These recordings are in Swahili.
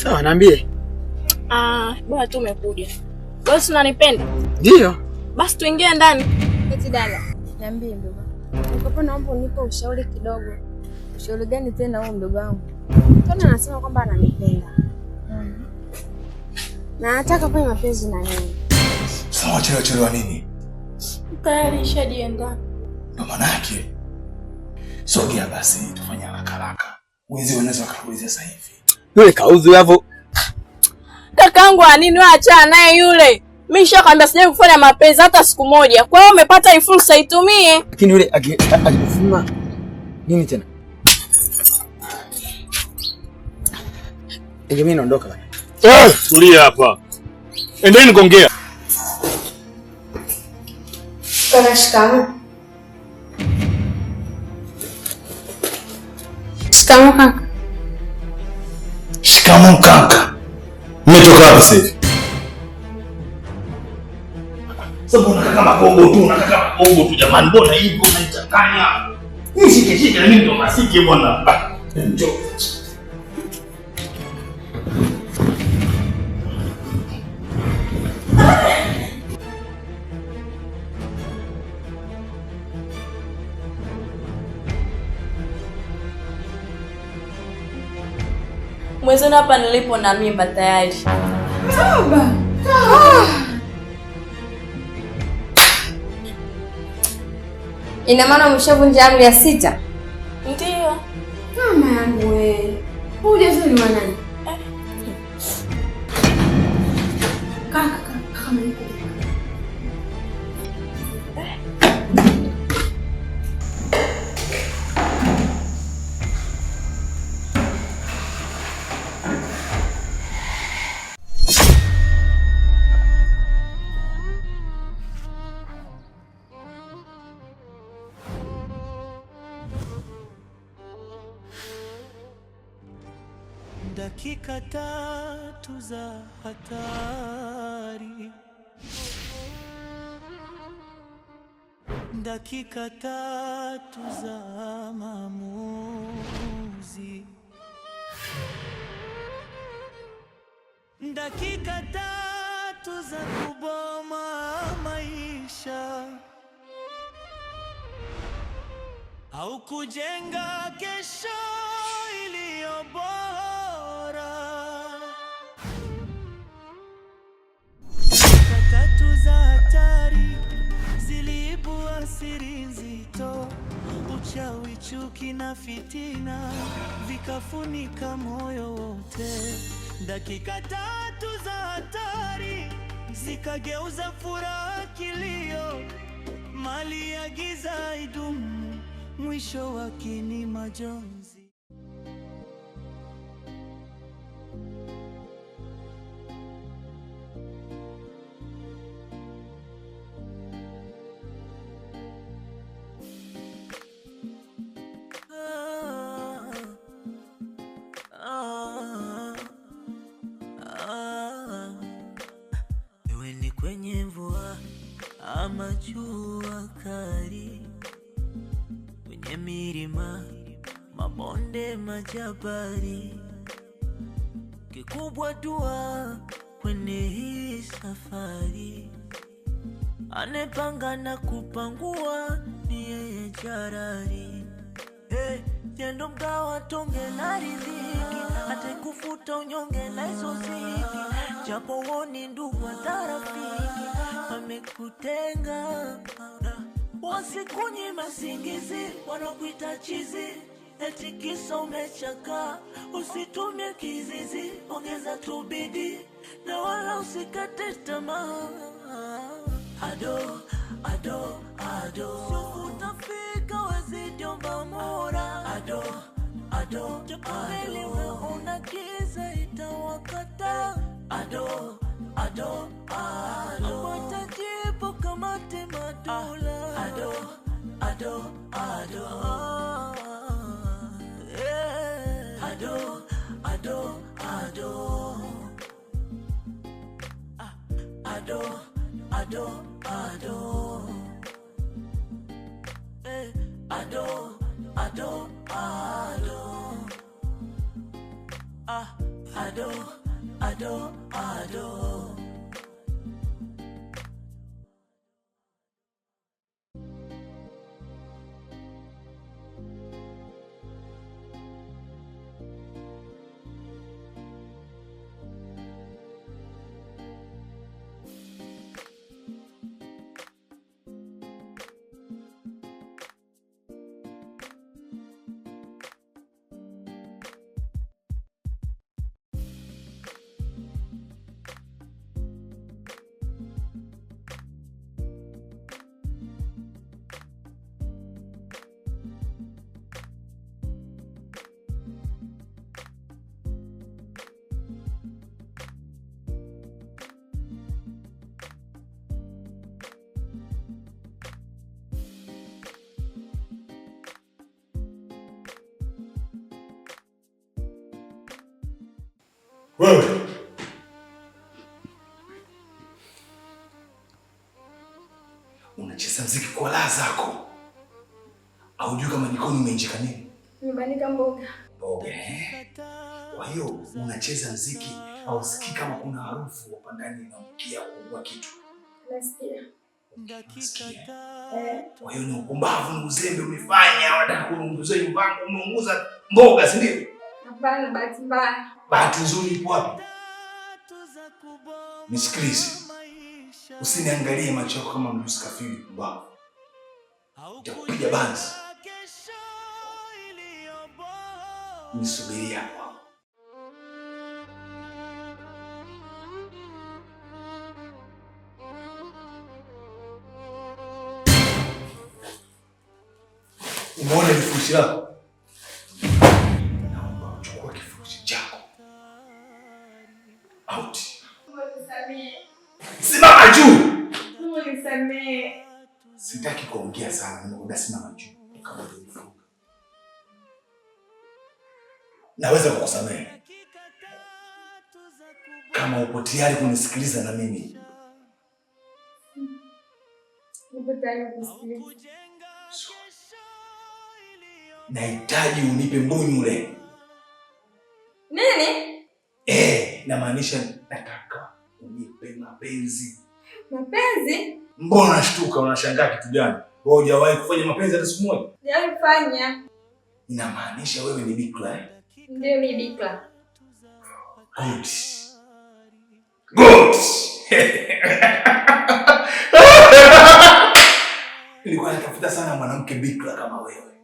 Sawa, niambie. Ah, bwana tu umekuja. Wewe si unanipenda? Ndio. Basi tuingie ndani. Eti dada, niambie mdogo. Niko naomba unipe ushauri kidogo. Ushauri gani tena huo mdogo wangu? Tena anasema kwamba ananipenda. Na anataka kufanya mapenzi na mimi. Sawa, chelewa nini? Tayari nishajiandaa. Ndo maana yake. Sogea basi tufanye haraka haraka. Wezi wanaweza wakakuuliza sasa hivi. Yule kauzu hapo. Kakaangu nini wewe, achana naye yule. Mimi nishakwambia sijawahi kufanya mapenzi hata siku moja. Kwa hiyo umepata hii fursa, itumie. Lakini yule akikufuma nini tena? Mimi naondoka bana. Tulia hapa. Endeni kuongea. Kaka, shikamoo. Shikamoo kaka. Shikamoo kaka. Mmetoka wapi sasa hivi? Sasa mbona kaka magongo tu, unakaka magongo tu jamani, mbona hivyo unanichanganya? Nishike shike na mimi ndo masiki bwana. Njoo. Mwezoni hapa nilipo na mimba tayari. Baba. Ina maana umeshavunja amri ya 6? Ndio. Mama yangu wewe. Huyu ni nani? Kaka, kaka mimi. Dakika 3 za hatari, dakika 3 za maamuzi, dakika 3 za kuboma maisha au kujenga kesho iliyo bora. Tatu za hatari ziliibua siri nzito, uchawi, chuki na fitina vikafunika moyo wote. Dakika 3 za hatari zikageuza furaha kilio, mali ya giza idumu, mwisho wake ni majonzi. Iwe ni kwenye mvua ama jua kali, kwenye milima, mabonde, majabali, kikubwa dua kwenye hii safari, anepanga na kupangua ni yeye jarari. Hey, yendo mgawa tonge na riziki, atakufuta unyonge na hizo ziki, japo woni ndugu atarafiki wamekutenga, wasikunyima singizi, wanakuita chizi, eti kisa umechaka. Usitumie kizizi, ongeza tu bidii na wala usikate tamaa. Ado, ado, ado, siku utafika, wazidi omba Mola. Ado, ado, ado, una kiza itawakata. Ado, ado, ado, watajibu kama temadula. Ado, ado, ado, yeah. Ado, ado, ado, ado, ado, ado, eh, ado, ado, ado, ah, ado, Ado, ado, ado. Wewe unacheza mziki kwa raha zako, haujui kama jikoni umeinjika nini? Nimebanika mboga. Mboga eh? Kwa hiyo unacheza mziki, hausikii kama kuna harufu hapa ndani inanukia kuungua kitu? Nasikia. Unasikia? Kwa hiyo ni upumbavu, ni uzembe umefanya, unataka kuunguza nyumba, umeunguza mboga, si ndio? Hapana, bahati mbaya. Bahati nzuri ipo wapi? Nisikilize. Usiniangalie macho yako kama mjusi kafiri pumbavu. Nitakupiga banzi. Nisubirie hapo. Umeona kifurushi lako? Naomba uchukue kifurushi chako. Out. Simama juu. Unisamehe. Sitaki kuongea sana, nimekwambia simama juu. Kama hujanifunga. Naweza kukusamehe kama upo tayari kunisikiliza na mimi. Nipo tayari kusikiliza. Nahitaji unipe mbunyule. Nini? Namaanisha nataka unipe mapenzi. Mapenzi? Mbona unashtuka, unashangaa kitu gani? Wewe hujawahi kufanya mapenzi hata siku moja? Sijawahi kufanya. Inamaanisha wewe ni bikra eh? Ndio, mimi bikra. Good. Good. Nilikuwa natafuta sana mwanamke bikra kama wewe.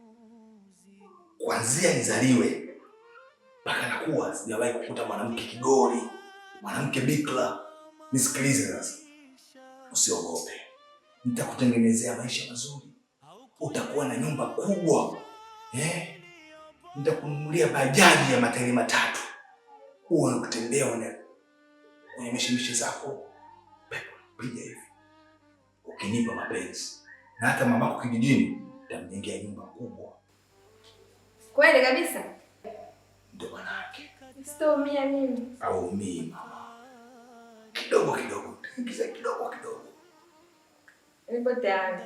Kuanzia nizaliwe mpaka nakuwa sijawahi kukuta mwanamke kigori, mwanamke bikra. Nisikilize sasa. Usiogope. Nitakutengenezea maisha mazuri. Utakuwa na nyumba kubwa. Nitakununulia bajaji ya matairi 3. Huwa unatembea kwenye mishemishe zako. Pepo piga hivi. Ukinipa mapenzi. Na hata mamako kijijini nitamjengea nyumba kubwa. Kweli kabisa? Ndio maana yake. Sitaumia mimi. Au mimi mama. Kidogo kidogo. Ingiza kidogo kidogo. Nipo tayari.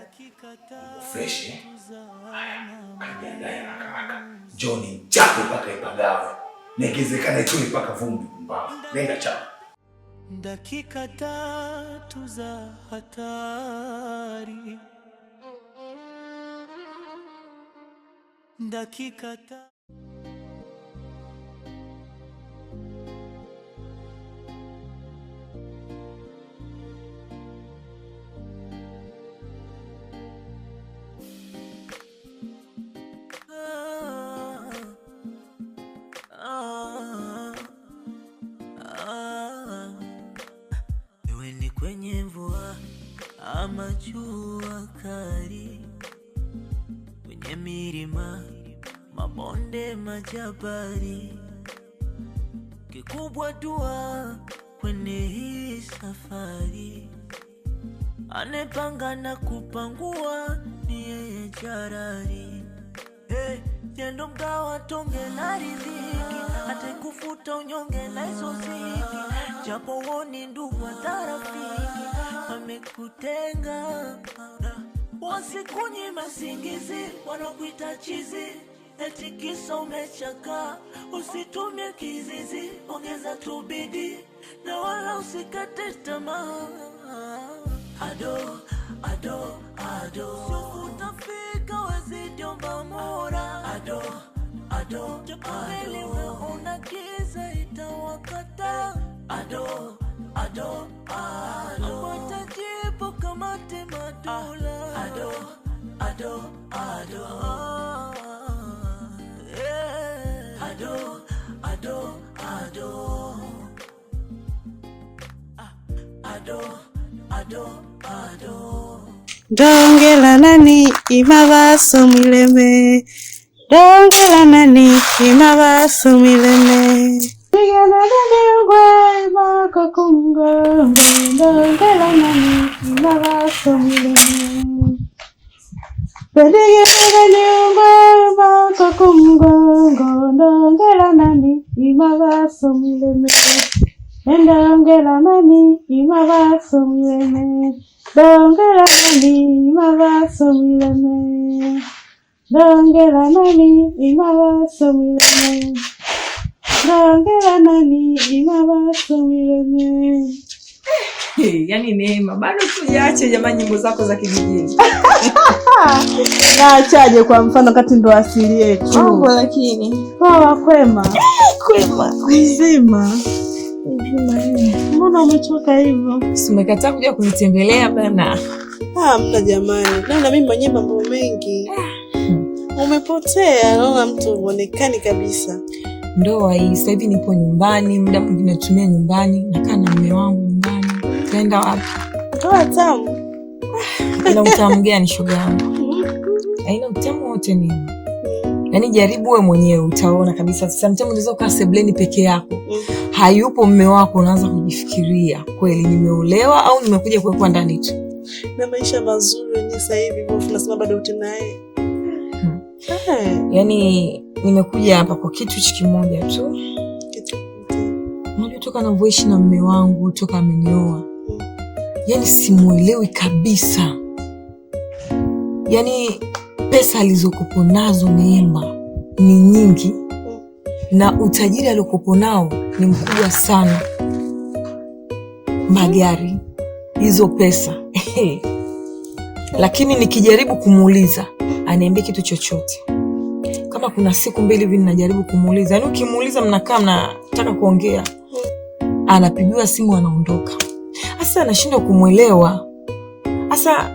Fresh eh? Haya, kajiandae haraka haraka. Njoni chapo mpaka ipagawe. Na ikiwezekana ituni mpaka vumbi pumbavu. Nenda chapo. Dakika 3 za hatari. Dakika 3. Iwe ni kwenye mvua ama jua kali, kwenye milima, mabonde, majabali, kikubwa dua kwenye hii safari, anepanga na kupangua ni yeye Jalali. Hey, yendo mgawa tonge la riziki, atakufuta unyonge na hizo ziki, japo woni ndugu atarafiki wamekutenga, wasikunyima singizi, wanakuita chizi, Eti kisa umechaka, usitumie kizizi, ongeza tu bidii na wala usikate tamaa. Ado, ado, ado, sio utafika wazidi omba mora. Ado, ado, ado, una kiza itawakata. Ado, ado, ado, watajibu kama temadula. Ado, ado, ado, yeah. Ado, ado, ado, ado, ado, ado. Dongela nani imabaso mileme, dongela nani imabaso mileme. Dongela nani ngwe makakungo, dongela nani imabaso mileme. Dongela nani ngwe makakungo, dongela nani imabaso mileme. Dongela nani imabaso mileme. Dongela nani imabaso mileme. Dongela nani imabaso mileme. Dongela nani imabaso mileme. Yaani Neema, bado tujaache jamani nyimbo zako za kijijini. Naachaje kwa mfano kati ndo asili yetu. Mambo lakini. Poa, kwema. Kwema. Mzima. Mbona umechoka hivyo? Si umekataa kuja kunitembelea bana. Ah, mna jamani. Naona mimi mwenyewe mambo mengi. Umepotea, naona mtu huonekani kabisa. Ndoa hii sasa hivi nipo nyumbani, muda mwingi natumia nyumbani, nakaa na mume wangu nyumbani. Kaenda wapi? Ndoa tamu. Ina utamu gani shoga yangu? Haina utamu wote nini? Yaani jaribu wewe mwenyewe utaona kabisa. Sometimes unaweza kukaa sebuleni peke yako. Hayupo mume wako, unaanza kujifikiria, kweli nimeolewa au nimekuja kuwekwa ndani tu? Na maisha mazuri yenyewe sasa hivi, hivyo tunasema bado tunaye. Yaani nimekuja hapa kwa kitu kimoja tu. Unajua toka ninavyoishi na mume wangu, toka amenioa. Yaani simuelewi kabisa. Yaani pesa alizokupo nazo Neema ni nyingi na utajiri aliokupo nao ni mkubwa sana. Magari, hizo pesa. Lakini nikijaribu kumuuliza, aniambie kitu chochote. Kama kuna siku mbili hivi ninajaribu kumuuliza. Yaani ukimuuliza mnakaa mnataka kuongea. Anapigiwa simu anaondoka. Sasa anashindwa kumuelewa. Sasa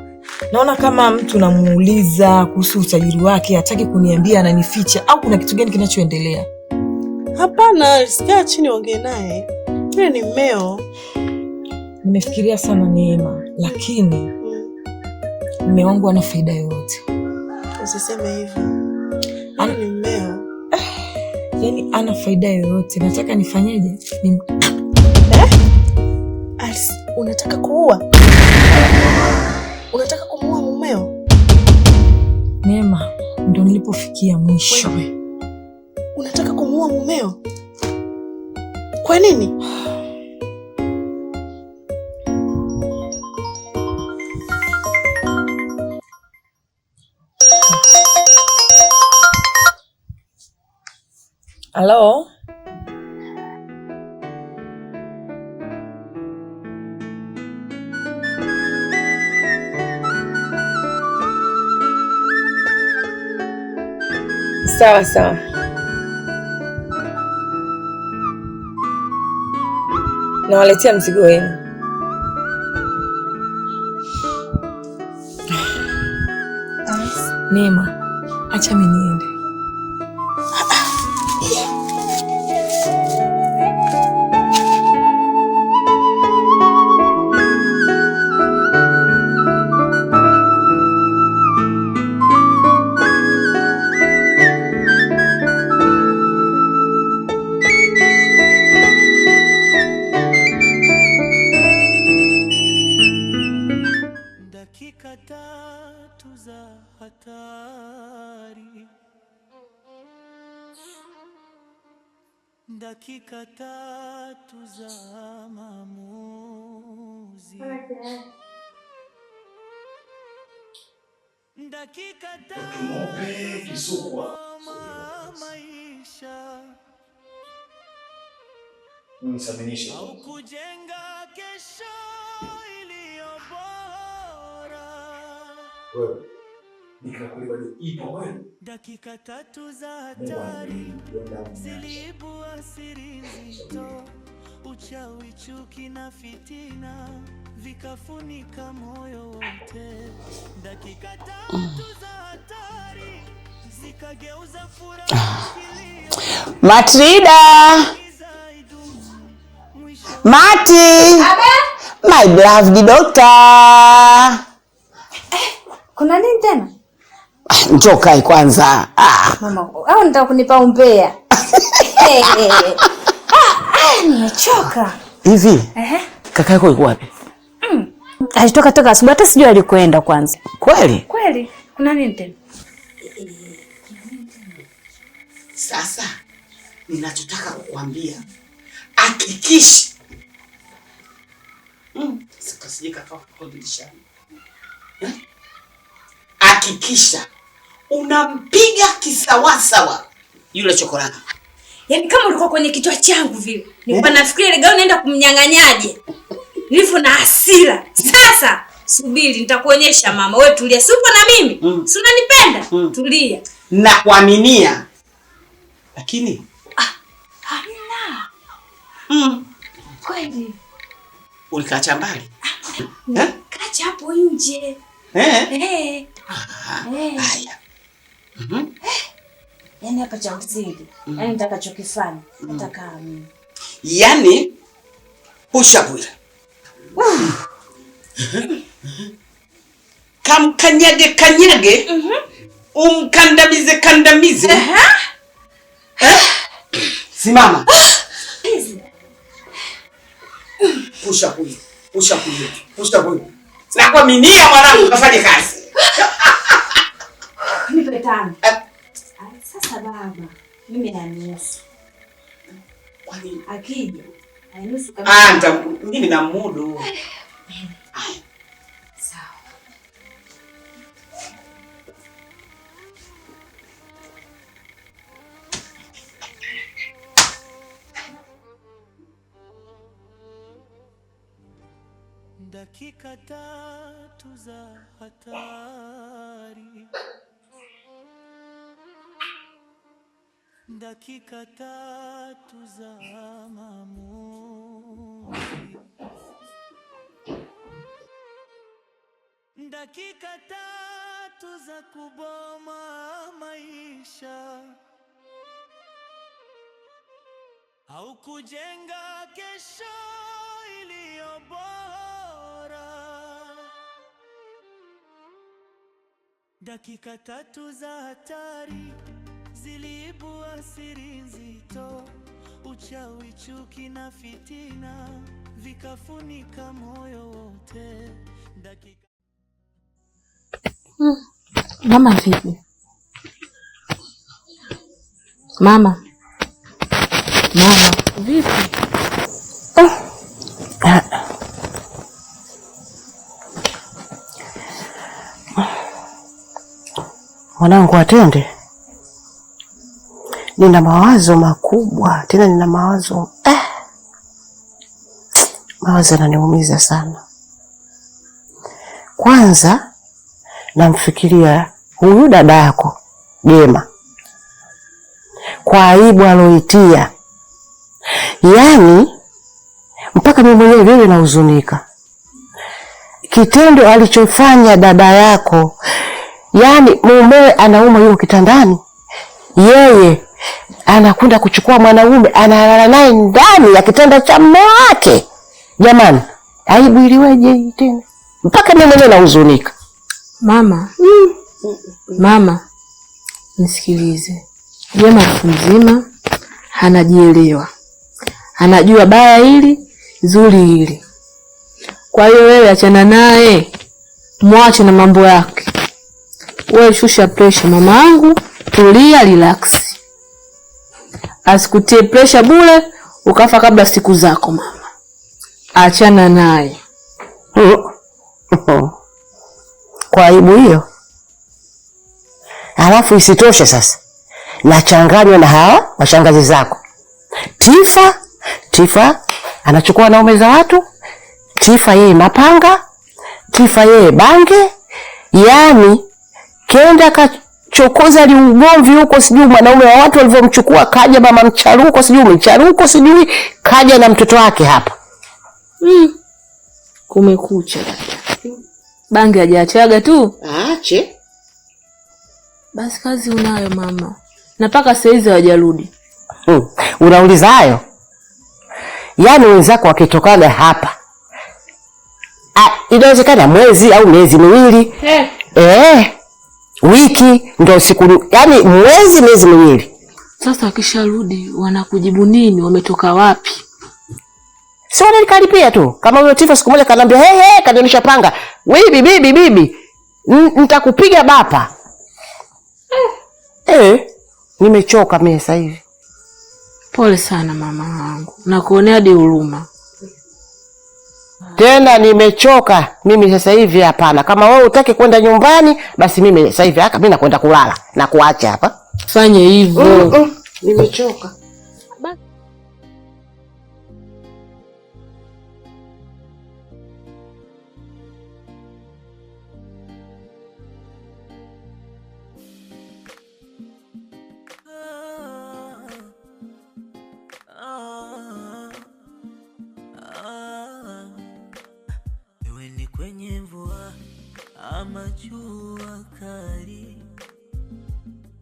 naona kama mtu namuuliza kuhusu utajiri wake, hataki kuniambia, ananificha au kuna kitu gani kinachoendelea? Hapana, sikaa chini ongee naye. Yule ni mmeo. Nimefikiria sana Neema, lakini mume wangu hana faida yoyote. Usiseme hivyo. Yule ni mmeo. Yaani ana faida yoyote. Nataka nifanyeje? Alice, unataka kuua? Unataka kumuua mumeo? Neema, ndo nilipofikia mwisho. Wewe, unataka kumuua mumeo? Kwa nini? Halo? Sawa sawa. Nawaletea mzigo wenu. Neema, acha mimi niende. Dakika tatu za hatari, dakika tatu za maamuzi. Dakika Mweupe kisukwa. Maisha Nisaminishe. au kujenga kesho iliyo bora. Wewe nikakuli bado ipo kweli? Dakika tatu za Mungu hatari anibariki. ziliibua siri nzito, uchawi, chuki na fitina vikafunika moyo wote. Dakika tatu za hatari zikageuza furaha kilio. Matrida, Mati, my beloved doctor. Kuna nini tena? Njoo kae kwanza. Ah, Mama, au nataka kunipa umbea? Nimechoka. hivi Ehe. kaka yako yuko wapi? Alitoka toka asubuhi, hata sijui alikwenda kwanza. Kweli? Kweli? Kuna nini tena? Sasa ninachotaka kukuambia, hakikisha kasije kakawa kwa dirishani. Eh? Hakikisha unampiga kisawasawa yule chokolata. Yaani kama ulikuwa kwenye kichwa changu vile. Nilikuwa nafikiria ile gauni naenda kumnyang'anyaje. Nilivyo na hasira. Sasa subiri nitakuonyesha mama. Wewe tulia. Si upo na mimi? Si unanipenda? Tulia. Nakuaminia. Lakini Hamna. Kweli. ulikaacha mbali. Kacha hapo nje. Eh? Eh. Haya. Yaani hapa cha msingi. Yaani nitakachokifanya. Nitakaa mimi. Yaani push up ile. Kamkanyage kanyage. Umkandamize kandamize. Eh? Simama. Push up ile. Push up ile. Push up ile. Nakuaminia mwanangu, kafanye kazi. Nipe tano. Sasa baba, mimi nanihusu. Kwani akija ainusu kabisa. Ah, mimi na mudu. Sawa. Dakika tatu za hatari, dakika tatu za maamuzi, dakika tatu za kuboma maisha au kujenga kesho iliyo bora. Dakika tatu za hatari ziliibua siri nzito, uchawi, chuki na fitina vikafunika moyo wote. Dakika Mama vipi? Mama. Mama vipi? Mwanangu Atende, nina mawazo makubwa tena, nina mawazo mawazo yananiumiza sana. Kwanza namfikiria huyu dada yako Jema kwa aibu aloitia, yaani mpaka mimi mwenyewe vile nahuzunika. Kitendo alichofanya dada yako, yaani mumewe anauma yuko kitandani, yeye anakwenda kuchukua mwanaume analala naye ndani ya kitanda cha mume wake. Jamani, aibu iliweje hii tena? Mpaka mimi mwenyewe nahuzunika. Mama, mama, nisikilize. Jema mtu mzima anajielewa, anajua baya hili zuri hili. Kwa hiyo wewe achana naye, mwache na mambo yake. Wewe shusha pressure mamaangu, tulia, relax, asikutie pressure bure ukafa kabla siku zako. Mama, achana naye. Kwa aibu hiyo Alafu isitoshe sasa nachanganywa na hawa washangazi zako. Tifa, Tifa anachukua wanaume za watu, Tifa yeye mapanga, Tifa yeye bange, yaani kenda kachokoza liugomvi huko, sijui mwanaume wa watu walivyomchukua, kaja mama mcharuko, sijui mcharuko, sijui kaja na mtoto wake hapa. Kumekucha dada. Bange hajaachaga tu. Aache. Basi kazi unayo mama, na mpaka saizi hawajarudi. Unauliza hayo? Yaani wenzako wakitokaga hapa, inawezekana mwezi au miezi miwili, wiki ndo siku, yaani mwezi miezi miwili. Sasa wakisharudi wanakujibu nini? Wametoka wapi? Si wananikaripia tu. Kama huyo Tifa siku moja kaniambia, hey, hey, kanionyesha panga. Bibi bibi bibi, nitakupiga bapa. Nimechoka mimi sasa hivi. Pole sana mama wangu, nakuonea hadi huruma. Tena nimechoka mimi sasa hivi. Hapana, kama wewe hutaki kwenda nyumbani, basi mimi sasa hivi haka mimi nakwenda kulala na kuacha hapa. Fanye hivyo. Nimechoka. Iwe ni kwenye mvua ama jua kali,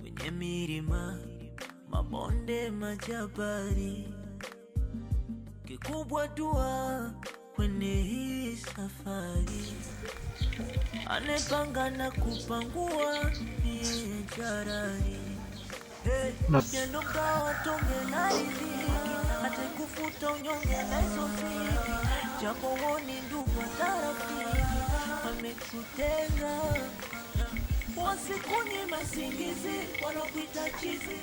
kwenye milima, mabonde, majabali, kikubwa dua kwenye hii safari, anepanga na kupangua ni jarari. Hey, yendo mgawa tonge na riziki, hata kufuta unyonge na hizo ziki, japo woni ndugu tarafiki wamekutenga, wasikunyime masingizi wanakuita chizi.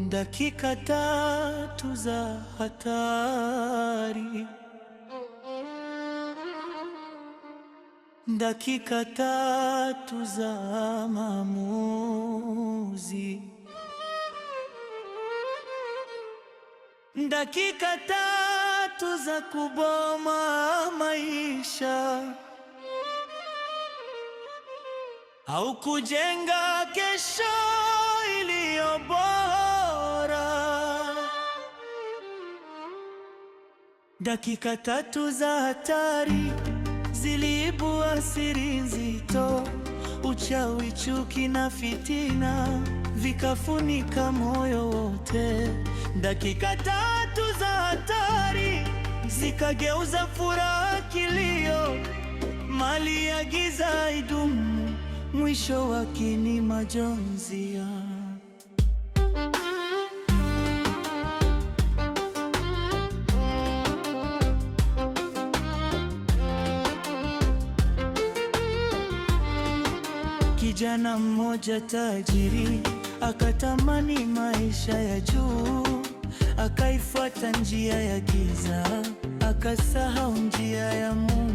Dakika tatu za hatari, dakika tatu za maamuzi, dakika tatu za kuboma maisha au kujenga kesho iliyo bora. Dakika tatu za hatari ziliibua siri nzito, uchawi, chuki na fitina vikafunika moyo wote. Dakika tatu za hatari zikageuza furaha kilio, mali ya giza idumu, mwisho wake ni majonzi. Kijana mmoja tajiri akatamani maisha ya juu, akaifuata njia ya giza, akasahau njia ya Mungu.